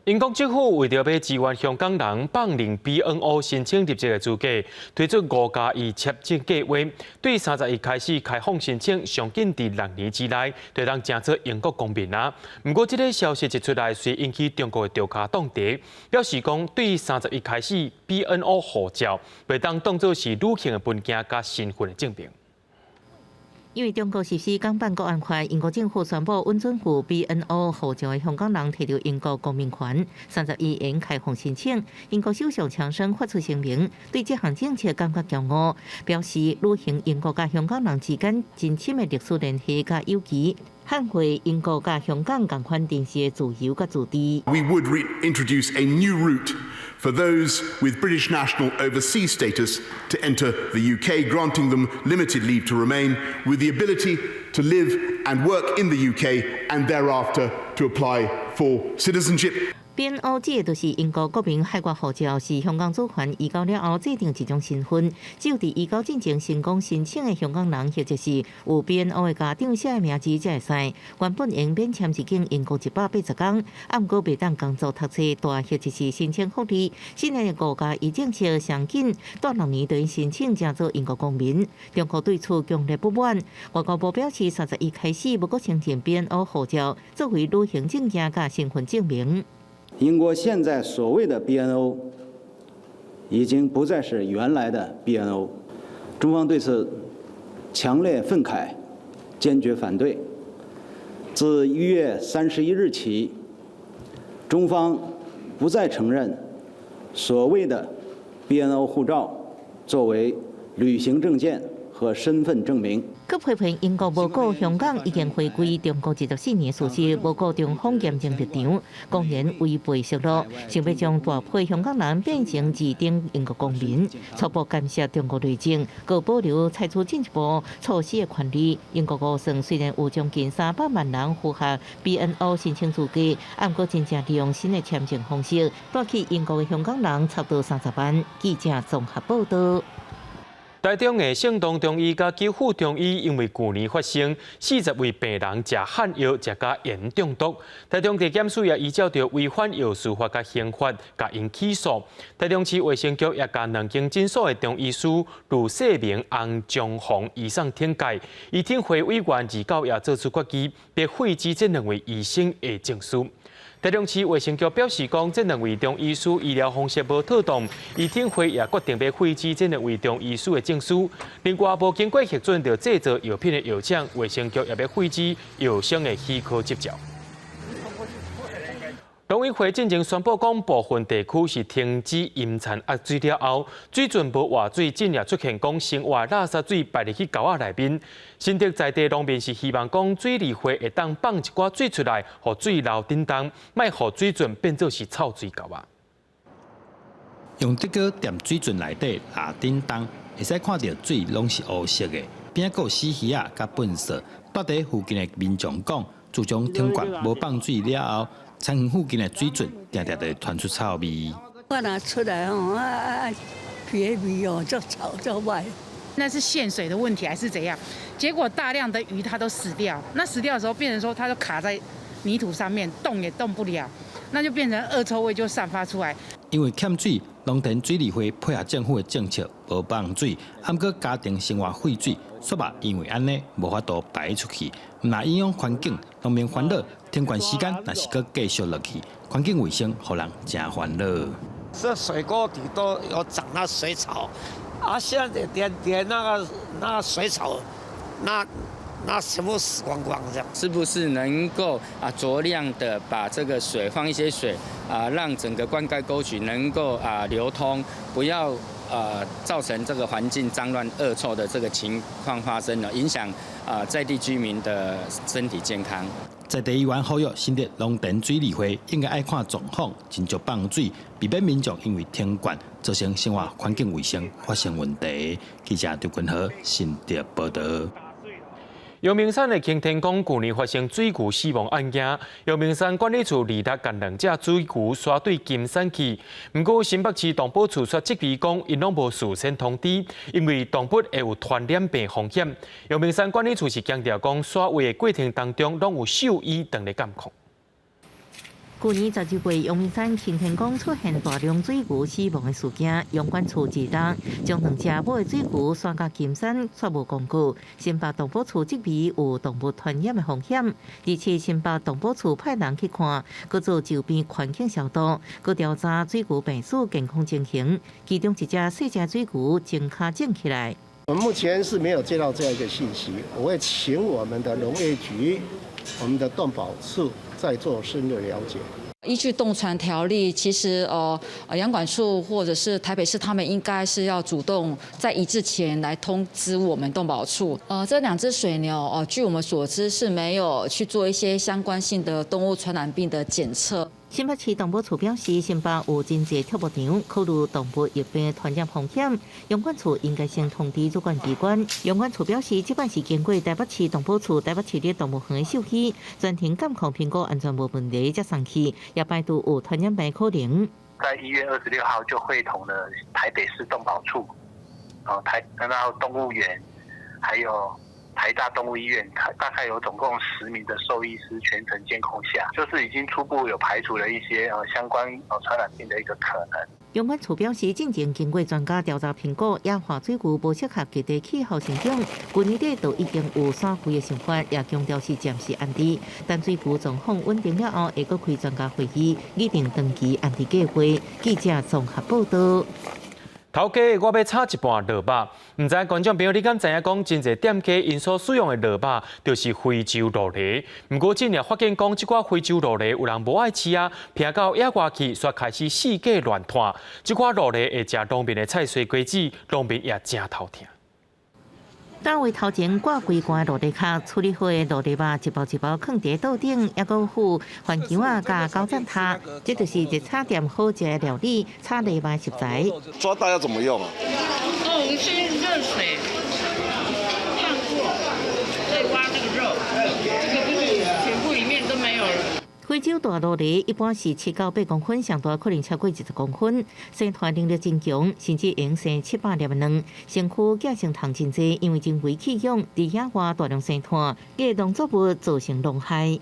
英國政府為著欲支援香港人放領 BNO 申請入籍的資格，推出5+1簽證計劃，對31開始開放申請，上緊佇6年之內就通成做英國公民啊。毋過，這个消息一出來，隨引起中國的著跤擋著，表示講對31開始 BNO 護照袂當當做是旅行的文件佮身份的證明。因為中國實施港版國安法，英國政府宣布允准有 BNO 護照的香港人提著英國公民權，31應開放申請。英國首相強生發出聲明，對這項政策感覺驕傲，表示履行英國佮香港人之間真深的歷史聯繫佮友誼，捍衛英國佮香港仝款珍惜的自由佮自治。 We would reintroduce a new route for those with British national overseas status to enter the UK, granting them limited leave to remain with the ability to live and work in the UK and thereafter to apply for citizenship. BNO 指的就是英國國民海外護照，是香港主權移交了後制定一種身份，只有佇移交進前成功申請的香港人，或者是有 BNO 的家長寫的名字才會使。原本用免簽入境英國180天，毋過袂當工作、讀冊、蹛或者是申請福利。新的5+1政策上緊，蹛6年就申請成做英國公民。中國對此強烈不滿，外交部表示，31開始無閣承認 BNO 護照作為旅行證件佮身份證明。英國現在所謂的 BNO 已經不再是原來的 BNO，中方對此強烈憤慨，堅決反對。自1月31日起，中方不再承認所謂的 BNO 護照作為旅行證件和身份證明。閣批評英國無顧香港已經回歸中國24年事實，無顧中方嚴正立場，公然違背承諾，想欲將大批香港人變成二等英國公民，初步干涉中國內政，閣保留採取進一步措施的權利。英國估算雖然有將近300萬人符合 BNO 申請資格，毋過真正利用新的簽證方式蹛去英國的香港人差不多30萬。記者綜合報道。台中的聖東中醫佮久富中醫因為舊年發生40位病人食漢藥食甲鹽中毒，台中地檢署也依照著違反藥師法佮刑法，共𪜶起訴。台中市衛生局也共兩間診所的中醫師呂世明、洪忠宏醫生懲戒，醫審會委員29也做出決議，欲廢止這兩位醫生的證書。台中市衛生局表示講，這兩位中醫師醫療方式無妥當，醫審會也決定欲廢止這兩位中醫師的證書。另外，無經過核准就製造藥品的藥廠，衛生局也欲廢止藥商的許可執照。農委會進前宣布講，部分地區是停止淹田壓水了後，水圳無活水，進而出現講生活垃圾水排入去溝仔內面。新竹在地農民是希望講水利會會當放一寡水出來，予水流振動，莫予水圳變做是臭水溝仔。用竹篙踮水圳內底拉振動，會使看著水攏是烏色的，邊仔閣有死魚仔佮糞埽。蹛佇附近的民眾講，自從停灌無放水了後，田園附近的水圳定定就會傳出臭味。我若出來吼，別味哦，足臭足歹。那是限水的問題還是怎樣？結果大量的魚它都死掉，那死掉的時候變成說它就卡在泥土上面，動也動不了，那就變成惡臭味就散發出來。因為欠水，農田水利會配合政府的政策，無放水，毋過家庭生活廢水，煞嘛因為按呢無法度排出去，毋但影響環境，農民煩惱，停灌時間若是閣繼續落去，環境衛生予人誠煩惱。這水溝底都有長那水草，啊，現在連那個水草，那全部死光光這樣。是不是能夠啊酌量的把這個水放一些水啊，讓整個灌溉溝渠能夠啊流通，不要造成這個環境髒亂惡臭的這個情況發生了，影響啊在地居民的身體健康。在地議員呼籲新竹農田水利會應該愛看狀況，盡速放水，避免民眾因為停灌造成生活環境衛生發生問題。記者張君和新竹報導。陽明山的擎天崗舊年發生水牛死亡案件，陽明山管理處二日共兩隻水牛徙對金山去。毋過新北市動保處卻質疑講，𪜶攏無事先通知，因為動物會有傳染病風險。陽明山管理處是強調講，徙位的過程當中，攏有獸醫佇咧監控。舊年12月，陽明山擎天崗出現大量水牛死亡的事件，陽管處一日將兩隻母的水牛徙到金山，卻無公告。新北動保處質疑有動物傳染的風險，而且新北動保處派人去看，閣做周邊環境消毒，閣調查水牛病史健康情形。其中一隻細隻水牛前跤腫起來。我們目前是沒有接到這樣一個信息，我會請我們的農業局、我們的動保處再做深入了解。依據動傳條例，其實養管處或者是台北市，他們應該是要主動在移置前來通知我們動保處。這兩隻水牛，據我們所知是沒有去做一些相關性的動物傳染病的檢測。新北市動保處表示，新北有真濟畜牧場，考慮動物疫病傳染風險，養管處應該先通知主管機關。養管處表示，這擺是經過台北市動保處、台北市立動物園的獸醫全程監控評估安全無問題，才送去，也排除有傳染病可能。在1月26號就會同了台北市動保處、哦台然後動物園，還有台大動物醫院，大概有總共10名的獸醫師全程監控下，就是已經初步有排除了一些相關傳染病的一個可能。陽管處表示，進前經過專家調查評估，野化水牛無適合極地氣候生長。舊年底就已經有徙櫃的想法，也強調是暫時安置。等水牛狀況穩定了後，會閣開專家會議，擬定長期安置計劃。記者綜合報導。頭家，我欲炒一盤蘆肉，毋知觀眾朋友你敢知影講，真濟店家𪜶所使用的蘆肉就是非洲蘆蛎。毋過近年發現講，這寡非洲蘆蛎有人無愛飼啊，拚到野外去，煞開始四界亂紲。這寡蘆蛎會食農民的菜水果子，農民也誠頭疼。單位頭前掛規罐蘆蛎殼，處理好的蘆蛎肉一包一包囥佇桌頂，猶閣附番薑仔佮九層塔，這就是熱炒店好食的料理，炒蘆肉的食材。抓到要怎麼用啊？哦，我們先熱水燙過，再挖那個肉，這個就是全部裡面都沒有了。非洲大蘆蛎一般是7到8公分，上大可能超過20公分，生湠能力真強，甚至會生700粒卵。身軀寄生蟲真濟，因為人為棄養，佇野外大量生湠，給農作物造成農害。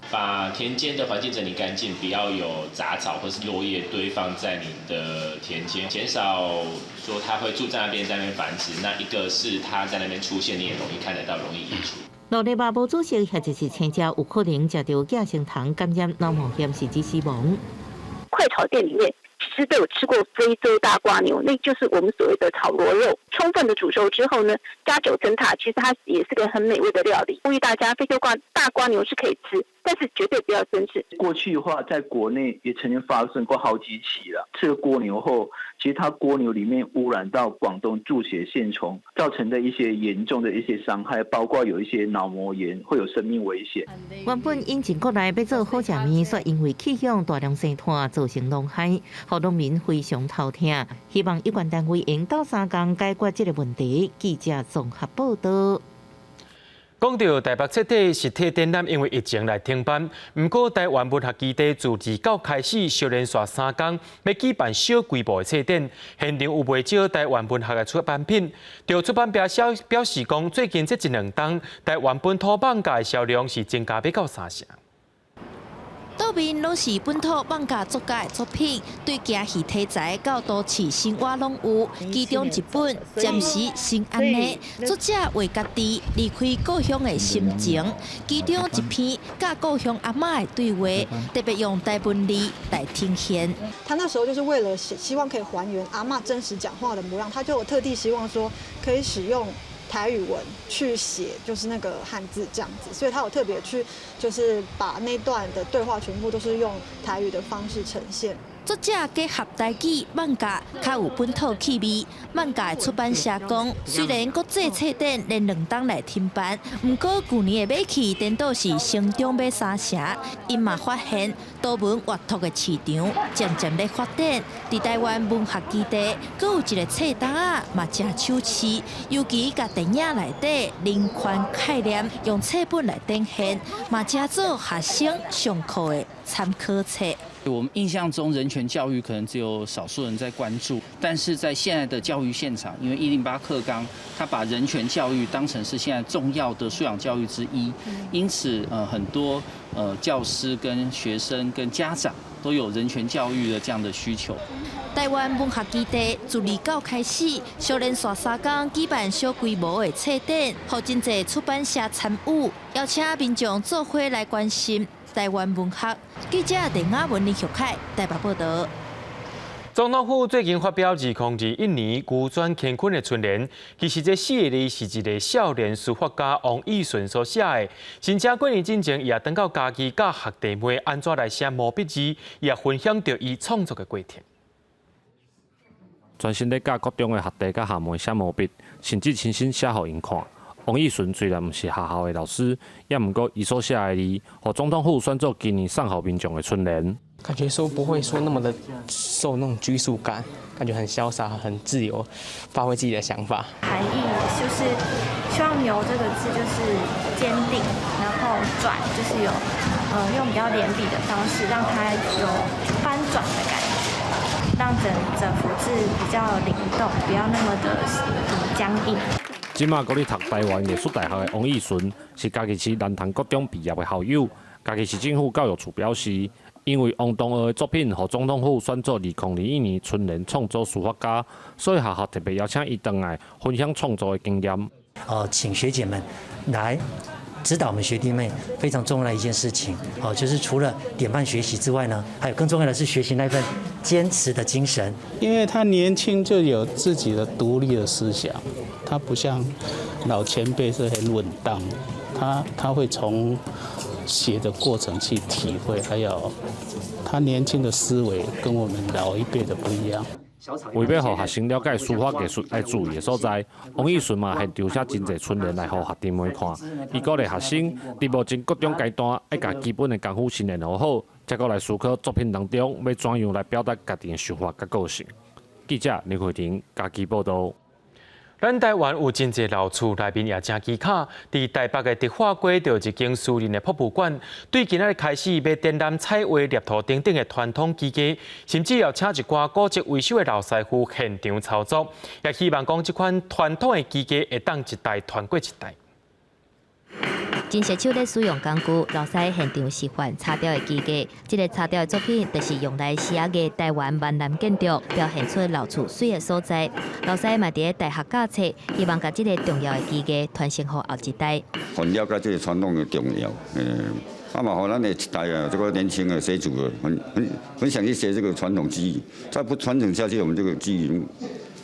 把田間的環境整理乾淨，不要有雜草或是落葉堆放在你的田間，減少說它會住在那邊，在那邊繁殖。那一個是它在那邊出現，你也容易看得到，容易移除。蘆蛎肉無煮熟，或者是生食，有可能食著寄生蟲感染腦膜炎，甚至死亡。快炒店裡面其實都有吃過非洲大蝸牛，那就是我們所謂的炒螺肉。充分的煮熟之後呢，加九層塔，其實它也是個很美味的料理。呼籲大家，非洲大蝸牛是可以吃，但是絕對不要生吃。過去的話，在國內也曾經發生過好幾起了。吃了蝸牛後，其實它蝸牛裡面污染到廣東注血線蟲，造成的一些嚴重的一些傷害，包括有一些腦膜炎，會有生命危險。原本引進國內欲做好食麵，卻因為氣象大量生炭造成農害，予農民非常頭痛。希望有關單位會鬥相共解決這個問題。記者綜合報道。講到台北冊體實體展覽，因為疫情來停辦。毋過台灣文學基地自29開始，相連續3工欲舉辦小規模的冊展，現場有袂少台灣文學的出版品。著出版表示講，最近這一兩冬，台灣本土漫畫的銷量是增加欲到3成。桌面攏是本土漫畫作家的作品，對驚戲題材到都市生活攏有。其中一本《暫時先按呢》，作者畫家己離開故鄉的心情。其中一篇佮故鄉阿嬤的對話，特別用台文字來呈現。他那時候就是為了希望可以還原阿嬤真實講話的模樣，他就有特地希望說可以使用台語文去寫，就是那個漢字這樣子，所以他有特別去，就是把那段的對話全部都是用台語的方式呈現。作者結合台語漫畫，較有本土氣味。漫畫的出版社講，雖然國際冊展連兩冬來停辦，毋過舊年的買氣顛倒是成長欲3成。𪜶嘛發現多文閱讀的市場漸漸咧發展。佇台灣文學基地，閣有一個冊單仔嘛誠趣趣，尤其共電影內底人權概念用冊本來展現，嘛誠做學生上課的參考冊。我們印象中人權教育可能只有少數人在關注，但是在現在的教育現場，因為108課綱，它把人權教育當成是現在重要的素養教育之一，因此很多教師跟學生跟家長都有人權教育的這樣的需求。台灣文學基地自29開始，相連續3工舉辦小規模的冊展，予真濟出版社參與，邀請民眾做伙來關心台灣文學。記者鄧亞文、林玉凱台北報道。總統府最近發表2021年牛轉乾坤的春聯，其實這四個字是一個少年書法家王義順所寫的。新正過年進前，伊也轉到嘉義教學弟妹按怎來寫毛筆字，也分享著伊創作的過程。專心咧教國中的學弟佮學妹寫毛筆，甚至親身寫予𪜶看。王義順雖然毋是學校的老師，也毋過伊所寫的字，予總統府選做今年送予民眾的春聯。感覺說不會說那麼的受那種拘束感，感覺很瀟灑、很自由，發揮自己的想法。含義就是希望“牛”這個字就是堅定，然後轉就是有，用比較連筆的方式，讓它有翻轉的感覺，讓整整幅字比較靈動，不要那麼的僵硬。這馬閣咧讀台灣藝術大學的王義順，是嘉義市南潭國中畢業的校友。嘉義市政府教育處表示，因為王同學的作品予總統府選做2021年春聯創作書法家，所以學校特別邀請伊轉來分享創作的經驗。請學姐們來指導我們學弟妹非常重要的一件事情，哦，就是除了典範學習之外呢，還有更重要的是學習那份堅持的精神。因為他年輕就有自己的獨立的思想，他不像老前輩是很穩當，他會從寫的過程去體會，還有他年輕的思維跟我們老一輩的不一樣。為欲予學生了解書法藝術愛注意的所在，王義順嘛現場寫真濟春聯來予學弟妹看。伊鼓勵學生佇目前國中階段愛共基本的功夫訓練予好，才閣來思考作品當中欲怎樣來表達家己的想法佮個性。記者林慧婷嘉義報導。咱台灣有真濟老厝內面也誠奇巧，佇台北的迪化街就有一間私人的博物館，對今仔日開始欲展覽彩畫、黏土等等的傳統技藝，甚至有請一寡古蹟維修的老師傅現場操作，也希望講這款傳統的技藝會當一代傳過一代。真熟手咧使用工具，老師現場示範插雕的技藝。這个插雕的作品，就是用來寫個台灣閩南建築，表現出老厝媠的所在。老師嘛佇咧大學教冊，希望共這个重要的技藝傳承予後一代。很了解這个傳統的重要，嘛，予咱的一代啊，這個年輕的學子很想去學這個傳統技藝，再不傳承下去，我們這個技藝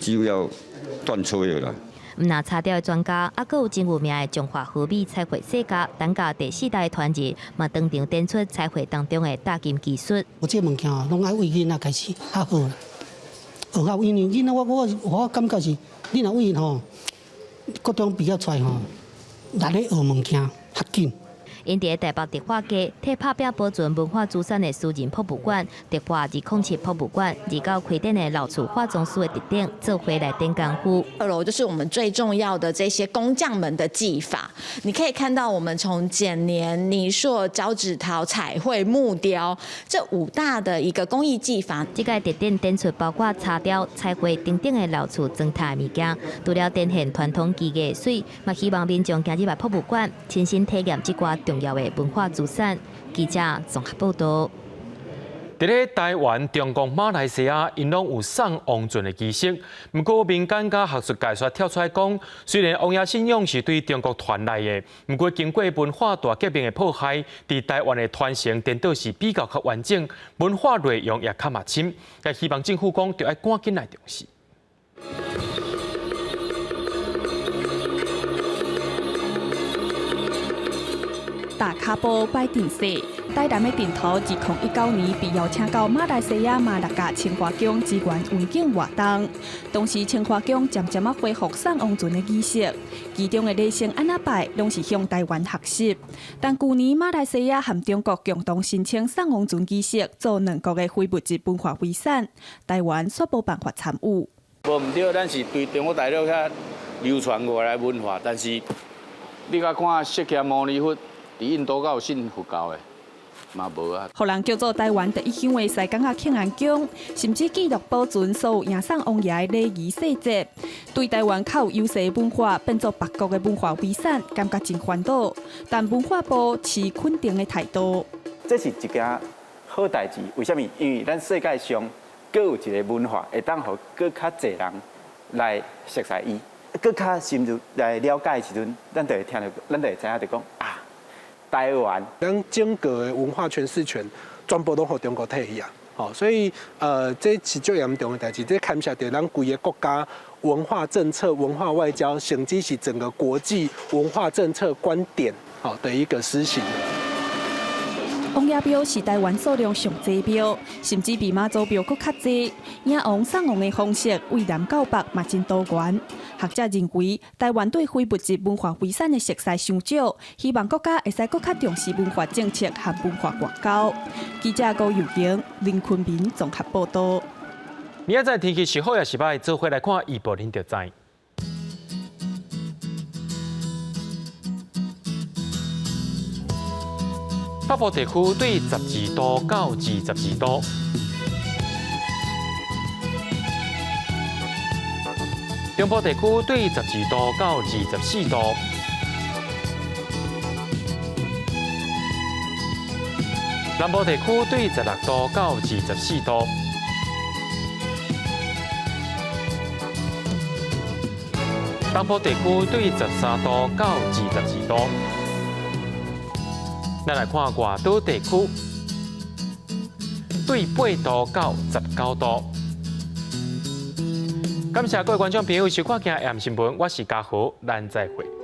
幾乎要斷炊了啦。毋若茶雕的專家，猶閣有真有名的中華和美彩繪世家，陳家第四代傳人，嘛當場展出彩繪當中的打金技術。我這个物件攏愛為囡仔開始較好啦，學較因為囡仔，我感覺是，你若為吼國中畢業出來吼，來咧學物件較緊。𪜶佇台北迪化街替拍拚保存文化資產的私人博物館、迪化207博物館，29開展的老厝化妝師的特展，做伙來展功夫。二樓就是我們最重要的這些工匠們的技法，你可以看到我們從剪黏、泥塑、交趾陶、彩繪、木雕這五大的一個工藝技法。這個特展展出包括茶雕、彩繪等等的老厝裝飾物件，除了展現傳統技藝的媠，嘛希望民眾行入來博物館，親身體驗這寡重要的文化資產。記者綜合報導。佇咧台灣、中國、馬來西亞，𪜶攏有送王船的儀式。毋過民間佮學術界卻跳出來講，雖然王爺信仰是對中國傳來的，毋過經過文化大革命的破壞，佇台灣的傳承顛倒是比較較完整，文化內容也較嘛深。也希望政府講，著愛趕緊來重視。踏跤步擺陣勢，台南的陣圖，2019年被邀請到馬來西亞馬六甲清華宮支援文景活動。當時清華宮漸漸仔恢復送王船的儀式，其中的禮成按怎拜，攏是向台灣學習。但舊年馬來西亞和中國共同申請送王船儀式做兩國的非物質文化遺產，台灣卻無辦法參與。無毋對，咱是對中國大陸遐流傳過來文化，但是你甲看釋迦牟尼佛。佇印度閣有信佛教的，嘛無啊。予人叫做台灣第一香的西港仔慶安宮，甚至記錄保存所有迎送王爺的禮儀細節，對台灣較有優勢的文化變做別國的文化遺產，感覺真煩惱。但文化部持肯定的態度。這是一件好代誌，為啥物？因為咱世界上閣有一個文化，會當予閣較濟人來熟悉伊，閣較深入來了解的時陣，咱就會聽著，咱就會知影就講啊。台灣，咱整個的文化詮釋權全部攏予中國提去啊！吼，所以這是足嚴重的代誌，這牽涉著咱規个國家文化政策、文化外交，甚至是整個國際文化政策觀點吼的一個施行。王爺廟是台灣數量上濟廟，甚至比媽祖廟閣較濟。迎王送王的方式，對南到北嘛真多元。學者認為，台灣對非物質文化遺產的熟悉傷少，希望國家會使閣較重視文化政策和文化外交。記者高玉瑩、林坤明綜合報導。明仔載天氣是好抑是䆀，做伙來看預報，恁就知。北部地區對12度到22度，中部地區對12度到24度，南部地區對16度到24度，東部地區對13度到22度。咱來看外島地區，對8度到19度。感謝各位觀眾朋友收看今日 M 新聞，我是嘉豪，咱再會。